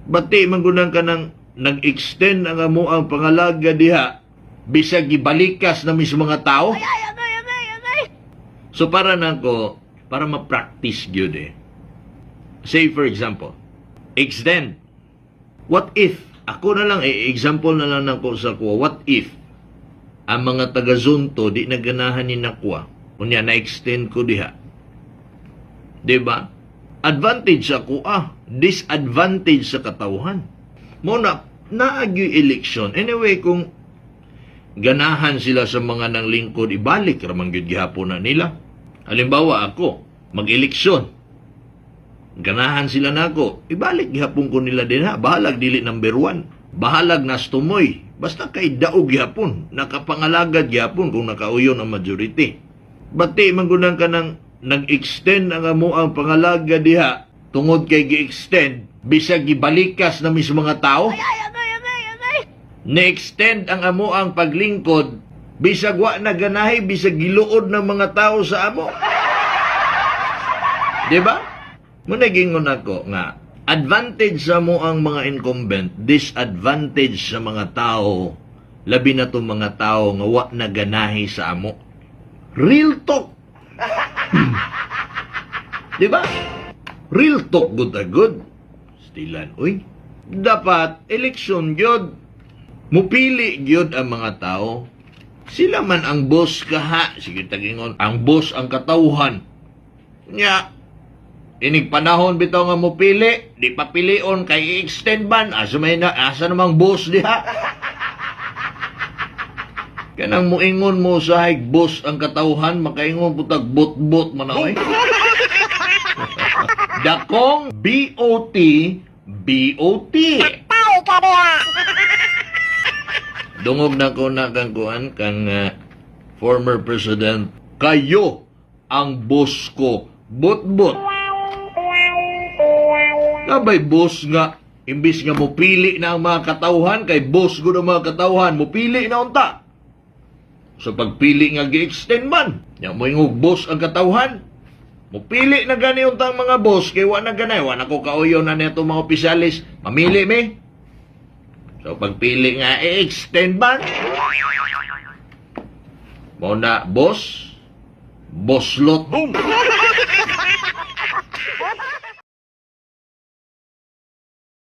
Bati man gud nang kanang nag-extend ang amoang pangalaga diha bisag gibalikas na mismo mga tao. Ay, agay, agay, agay. So para nako, para ma-practice gyud eh. Say, for example, extend. What if, ako na lang, eh, example na lang nako sa kuha, what if, ang mga taga Zone 2 di naganahan ni nakwa, unya na-extend ko diha. 'Di ba? Advantage sa kuha, disadvantage sa katawhan. Mo na naagyoy election. Anyway, kung ganahan sila sa mga nang lingkod, ibalik ra man gyud gihapon na nila. Halimbawa ako, mag-eleksyon. Ganahan sila nako, ibalik gihapon ko nila dinha. Bahalag dili number 1. Bahalag nastumoy. Basta kay daog gihapon, nakapangalagad gihapon kung nakauyon ang majority. Bati man gud nang kanang nag-extend ang amoang pangalaga diha tungod kay gi-extend bisag gibalikas na mismo mga tao. Ay, agay, agay, agay. Ni-extend ang amoang paglingkod bisag wa na ganahi, bisag giluod ng mga tao sa amo. Di ba? Muna gingon ako nga advantage sa mo ang mga incumbent, disadvantage sa mga tao, labi na tong mga tao nga wa na ganahi sa amo. Real talk. Di ba? Real talk good a good. Stilan, uy. Dapat eleksyon gyud. Mupili gyud ang mga tao. Sila man ang boss kaha. Sige tagingon, ang boss ang katawhan. Nya, inig panahon bitaw nga mupili, di pa pilion kay i-extend ban, asa may na, asa namang boss diha. Kanang muingon mo sa hig boss ang katawhan, makaingon putag bot-bot man oy. Dakong BOT BOT. Tay ka diha. Dungog na ko na kang kuan kang former president. Kayo ang boss ko. Bot-bot. Kabay boss nga, imbis nga mupili na ang mga katawhan, kay boss gud ang mga katawhan, mupili na unta. So pagpili nga gi-extend man, nya mo ingog boss ang katawhan. Mupili na gani unta ang mga boss kay wa na ganay, wa na ko kauyon na neto mga opisyalis, mamili mi. So pagpili nga i-extend man. Mao na boss, boss lot. Boom.